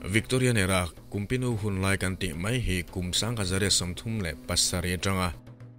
Victorian era Kumpinu hunlai kan tih mai hi kum 1937 atanga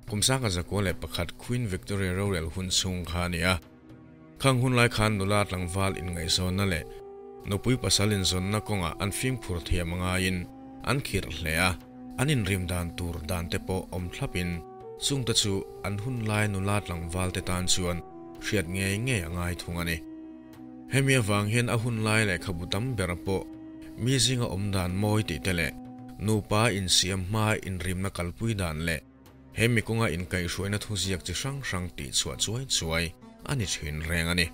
kum 1901 Queen Victoria rorel hun chhung kha a ni a. Khang hunlai khan nula tlangval inngaihzawnna leh nupui pasal inzawnna kawngah an fimkhur thiam a ngaiin an khirh hle a, an inrim dan tur dan te pawh awm thlapin chungte chu an hunlai nula tlangval te tan chuan hriat ngei ngei a ngai thung a ni. Hemi avang hian a hunlai lehkhabu tam ber pawh mi zinga awm dan mawi tih te leh nupa insiam hmaa inrimna kalpui dan leh he mi kawnga inkaihhruaina thuziak chi hrang hrang tih chhuah chuai chuai a ni thin reng a ni.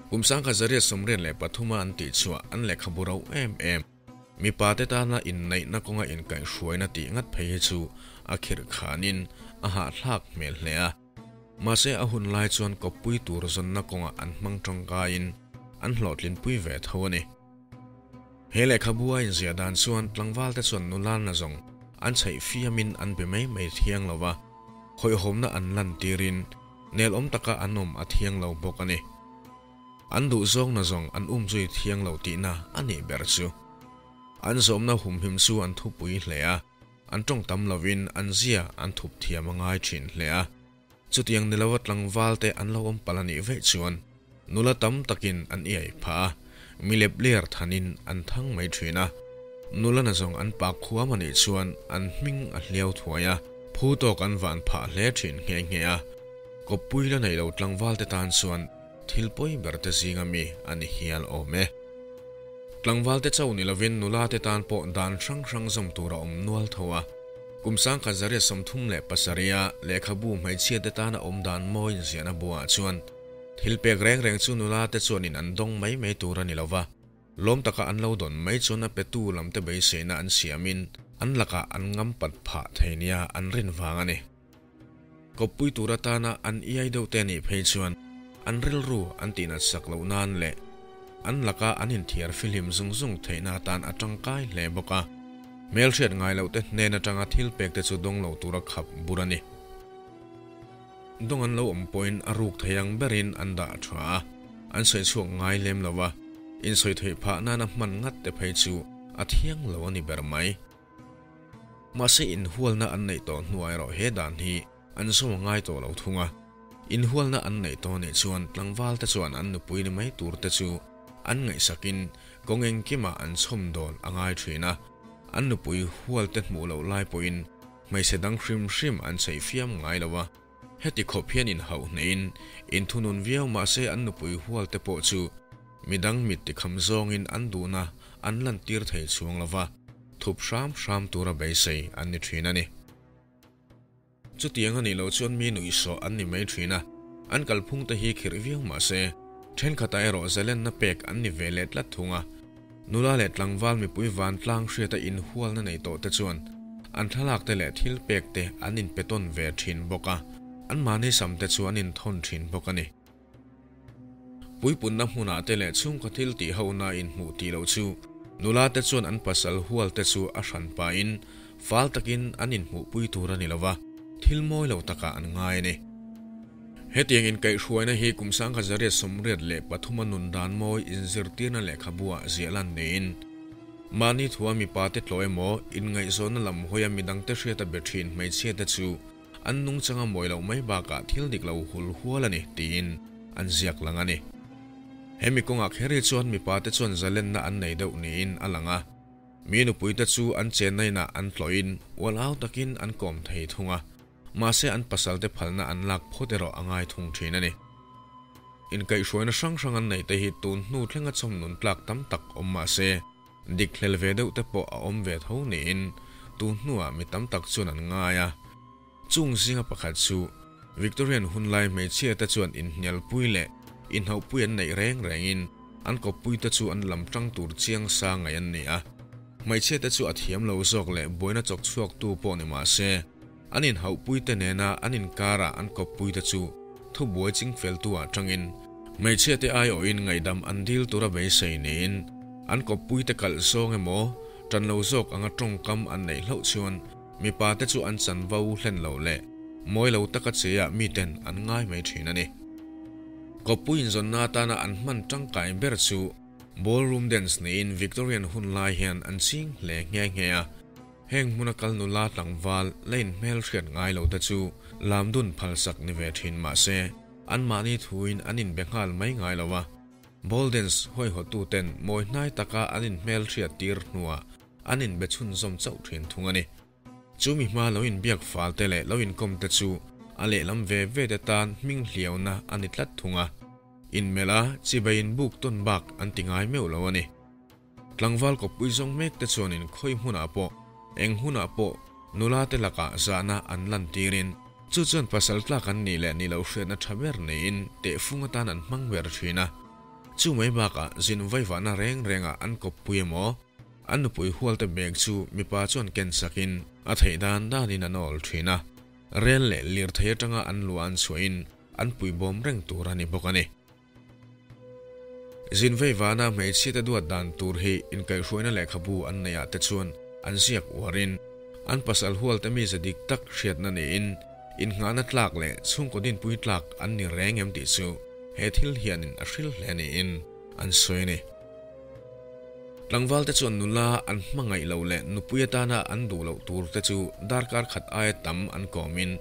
Kum 1983 a an tih chhuah an lehkhabu rauh em em. Mipa te tana inneihna kawnga inkaihhruaina tih ngat phei hi chu a khirh khanin a hahthlak hmel hle a. Mahse a hun lai chuan kawppui tur zawnna kawngah an hmang tangkaiin an hlawhtlinpui ve tho a ni. He lehkhabu a inziah dan chuan tlangval te chuan nula na zawng an chheih fiamin an be mai mai thiang lo va, hawihhawmna an lantirin nelawm taka an awm a thiang lo bawk a ni. An duhzawng na zawng an umzui thiang lo tihna a nih ber chu. An zawmna humhim chu an thupui hle a, an tawng tam lovin an zia an thup thiam a ngai thin hle a. Chutiang ni lova tlangval te an lo awm palh a nih veih chuan nula tam takin an iai phah a, mi lep ler thanin an thang mai thin a. Nula na zawng an pak khuam a nih chuan an hming a hliau thuai a, phu tawk an van phah hle thin nghe nghe a. Kawppui la nei lo tlangval te tan chuan Thil pawi ber te zinga mi a ni hial awm e. Tlangval te chauh ni lovin nula te tan pawh dan hrang hrang zawm tur a awm nual tho a. Kum 1937 a lehkhabu hmeichhia te tana awm dan mawi inziahna buah chuan thil pek reng reng chu nula te chuanin an dawng mai mai tur a ni lova. Lawm taka an lo dawn mai chuan a petu lam te beiseina an siamin an lakah an ngam pat phah thei nia an rin vang a ni. Kawppui tur atana an iai deuh te nih phei chuan an rilru an tihnat sak loh nan leh an laka an inthiar fihlim zung zung theihna atan a tangkai hle bawk a. Hmelhriat ngai loh te hnen atanga thil pek te chu dawng lo tura khap bur a ni. Dawng an lo awm pawhin a ruk thei ang berin an dah tha a, an sawi chhuak ngai lem lo a, insawi theih phah nana hman ngat te phei chu a thiang lo a ni ber mai. Mahse inhualna an neih tawh hnuah erawh he dan hi an zawm a ngai tawh lo thung a. Inhualna an neih tawh nih chuan tlangval te chuan an nupui ni mai tur te chu an ngaihsakin kawng engkimah an chhawm dawn a ngai thin a. An nupui hual te hmuh loh lai pawhin hmeichhe dang hrim hrim an chheih fiam ngai lo a. Heti khawp hian inhauh hneihin inthunun viau mahse an nupui hual te pawh chu midang mit tikham zawngin an duhna an lantir thei chuang lo va. Thup hram hram tura beisei an ni thin a ni. Chutiang a nih loh chuan mi nuihsawh an ni mai thin a, an kalphung te hi khirh viau mah se, thenkhatah erawh zalenna pek an ni ve leh tlat thung a. Nula leh tlangval mipui vantlang hriata inhualna nei tawh te chuan an thlalak te leh thil pek te an inpe tawn ve thin bawk a, anmahni sam te chu an inthawn thin bawk a ni. Puipunna hmunah te leh chhungkaw thil tih hona inhmuh tih loh chu nula te chuan an pasal hual te chu a hran pahin fal takin an inhmuhpui tur a ni lo va, thil mawi lo takah an ngai a ni. Hetiang inkaihhruaina hi kum 1983 a nun dan mawi inzirtirna lehkhabuah ziah lan niin mahni thua mipa te tlawh emaw inngaihzawnna lam hawia midangte hriata be thin hmeichhia te chu An nungchang a mawi loh mai bakah thil dik lo hul hual a ni, tiin an ziak lang a ni. Hemi kawngah kher hi chuan mipa te chuan zalenna an nei deuh niin a lang a. Mi nupui te chu an chenna inah an tlawhin ual au takin an kawm thei thung a, mahse an pasal te phalna an lak phawt erawh a ngai thung thin a ni. Inkaihhruaina hrang hrang an neih te hi tun hnu thlenga chawmnun tlak tam tak awm mahse, Dik hlel ve deuh te pawh a awm ve tho niin tun hnuah mi tam tak chuan an ngai a. Chung zinga pakhat chu Victorian hunlai hmeichhia te chuan inhnialpui leh inhauhpui an neih reng rengin an kawppui te chu an lam tang tur chiang sa ngaih an ni a. Hmeichhia te chu a thiam lo zawk leh buaina chawk chhuak tu pawh ni mah se an inhauhpui te nena an inkarah an kawppui te chu thubuai chingfel tu ah tangin hmeichhia te aiawhin ngaihdam an dil tura beisei niin an kawppui te kalh zawng emaw tan lo zawk anga tawngkam an neih hlauh chuan mipa te chu an chanvo hlen lo leh mawi lo taka cheah miten an ngai mai thin a ni. Kawppui inzawnna atana an hman tangkai ber chu. Ballroom dance niin Victorian hun lai hian an ching hle nghe nghe a. Heng hmuna kal nula tlangval la inhmelhriat ngai lo te chu lam dun phalsak ni ve thin mah se, anmahni thuin an inbe nghal mai ngai lo a. Ball dance huaihawtuten mawi hnai taka an inhmelhriat tir hnuah an inbe chhunzawm chauh thin thung a ni. Chu mi hma lo inbiak fal te leh lo inkawm te chu a lehlam ve ve te tan hming hliauna a ni tlat thung a. Inmelh a, chibai inbuk tawn bak an ti ngai meuh lo a ni. Tlangval kawppui zawng mek te chuanin khawi hmunah pawh, eng hunah pawh nula te lakah zahna an lan tirin, chu chuan pasal tlak an nih leh nih loh hriatna tha ber neiin tehfung atan an hmang ber thin a. Chu mai bakah zin vaivahna reng rengah an kawppui emaw, an nupui hualte bag chu mipa chuan ken sakin a theih dan danin an awl thin a. Rel leh lirthei atanga an luah an chhuahin an puibawm reng tur a ni bawk a ni. Zin vei vana hmeichhiate duat dan tur hi inkaihhruaina lehkhabu an neih ah te chuan an ziak uarin an pasal hualte mize dik tak hriatna niin innghahna tlak leh chhungkaw dinpui tlak an ni reng em tih chu he thil hianin a hril hle niin an sawi a ni. Tlangvalte chuan nula an hmangaih loh leh nupui atana an duh loh tur te chu darkar khat aia tam an kawmin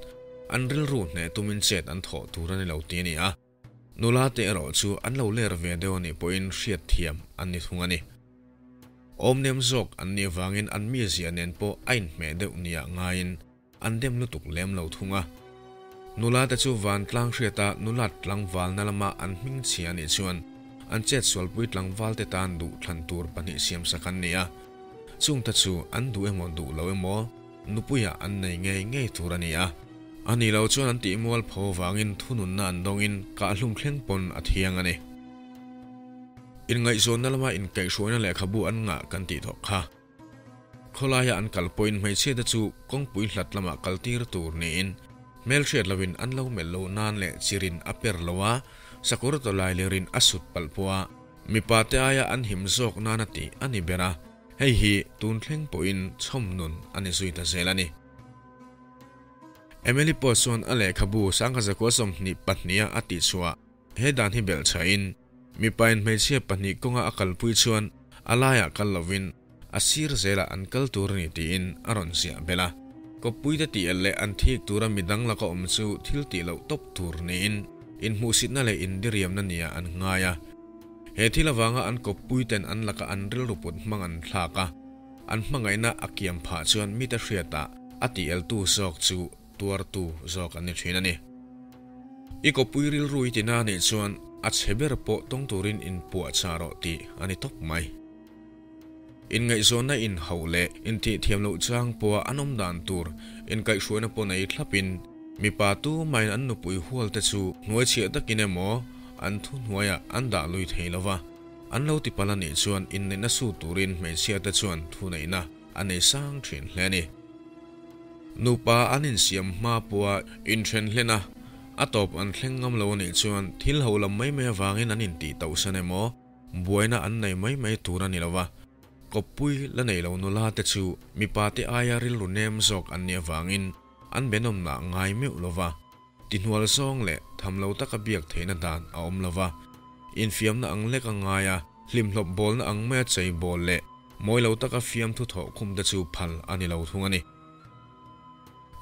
an rilru hneh tumin chet an thawh tur a ni lo ti a ni a. Nula te erawh chu an lo ler ve deuh a nih pawhin hriat thiam an ni thung a ni. Awmnem zawk an nih avangin an mizia nen pawh a inhmeh deuh nia ngaiin an dem lutuk lem lo thung a. Nula te chu vantlang hriata nulat tlangvalna lama an hming chhia a nih chuan an chetsualpui tlangvalte tan duh thlan tur pahnih siamsak an ni a. Chungte chu an duh emaw duh lo emaw nupuiah an nei ngei ngei tur a ni a. A ni lo chuan an tih mual pho vangin thununna an dawngin kahhlum thleng pawn a thiang a ni. Inngaihzawnna lama inkaihhruaina lehkhabu an ngah kan tih tawh kha. Khawlaia an kal pawhin hmeichhiate chu kawngpui hlat lamah kal tir tur niin hmelhriat loin an lo melh loh nan leh chirin a per lo a, sakawr tawlai lerin a sut palh pawh a, mipate aia an him zawk nana tih a ni ber a, hei hi tun thleng pawhin chhawm nun a ni zui ta zel a ni. Emily pawh chuan a lehkhabu sangha zakua 22 a a tihchhuah he dan hi belh chhahin mipain hmeichhia pahnih kawnga a kalpui chuan a laiah kal lovin a sir zelah an kal tur a ni tiin a rawn ziah belh a. Kawppuite tih el leh an thik tura midang laka awm chu thil tih loh tawp tur niin inhmuhsitna leh indiriamna nia an ngai a. He thil avanga an kawppuiten an laka an rilru put hmang an thlak a. An hmangaihna a kiam phah chuan mite hriatah a tih eltu zawk chu tuartu zawk an ni thin a ni. I kawppui rilru i tina anih chuan a chhe ber pawh tawng turin inpuahchah rawh tih a ni tawp mai. Inngaihzawnna inhauh leh intihthiam loh chang pawha an awm dan tur inkaihhruaina pawh nei thlapin mipa tumahin an nupui hualte chu hnuaichhiah takin emaw an thuhnuaiah an dah lui thei lo va. An lo ti palh a nih chuan inneihna su turin hmeichhia te chuan thuneihna a nei sang thin hle a ni. Nupa an insiam hma pawha inthen hlen a, a tawp an thleng ngam lo a nih chuan thil ho lam mai mai avangin an intih tauhsan emaw buaina an nei mai mai tur a ni lo va. Kawppui la nei lo nula te chu mipa te aia rilru nem zawk an nih avangin an benawmna ngai meuh lo va. Tihnual zawng leh tham lo taka biak theihna dan a awm lo va, infiamna ang lek a ngai a, hlimhlawp bawlna ang maia chei bawl leh mawi lo taka fiamthu thawh khum te chu phal a ni lo thung a ni.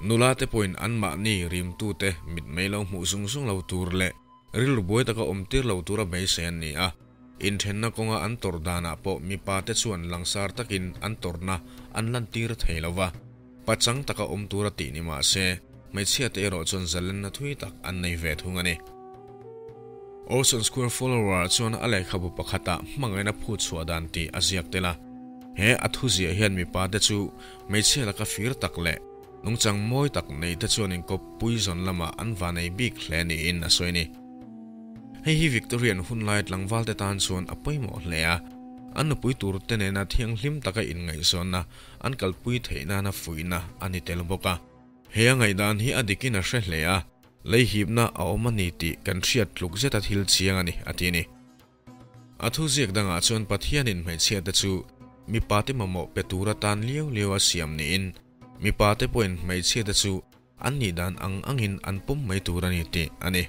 Nula te pawhin anmahni rimtute mitmei lo hmuh zung zung lo tur leh rilru buai taka awm tir lo tura beisei an ni a, inthenna kawnga an tawrh danah pawh mipa te chuan langsar takin an tawrhna an lantir thei lo va. Pachang taka awm tura tih ni mah se, hmeichhia te erawh chuan zalenna thui tak an nei ve thung a ni. Orson Square Follower chuan a lehkhabu pakhatah hmangaihna phut chhuah dan tih a ziak tel a. He a thuziah hian mipa te chu hmeichhia laka fir tak leh nungchang mawi tak nei te chuan inkawp puizawn lamah an va nei bik hle niin a sawi a ni. Hei hi Victorian hunlai tlangval te tan chuan a pawimawh hle a, an nupui tur te nena thianghlim taka inngaihzawnna an kalpui theih nana fuihna a ni tel bawk a. He a ngaihdan hi a dikin a hre hle a, lei hipna a awm a ni tih kan hriat tluk zeta thil chiang a ni, a ti a ni. A thu ziak dangah chuan Pathianin hmeichhiate chu mipate mamawh pe tur atan liau liau a siam niin mipate pawhin hmeichhiate chu an nih dan ang angin an pawm mai tur a ni tih a ni.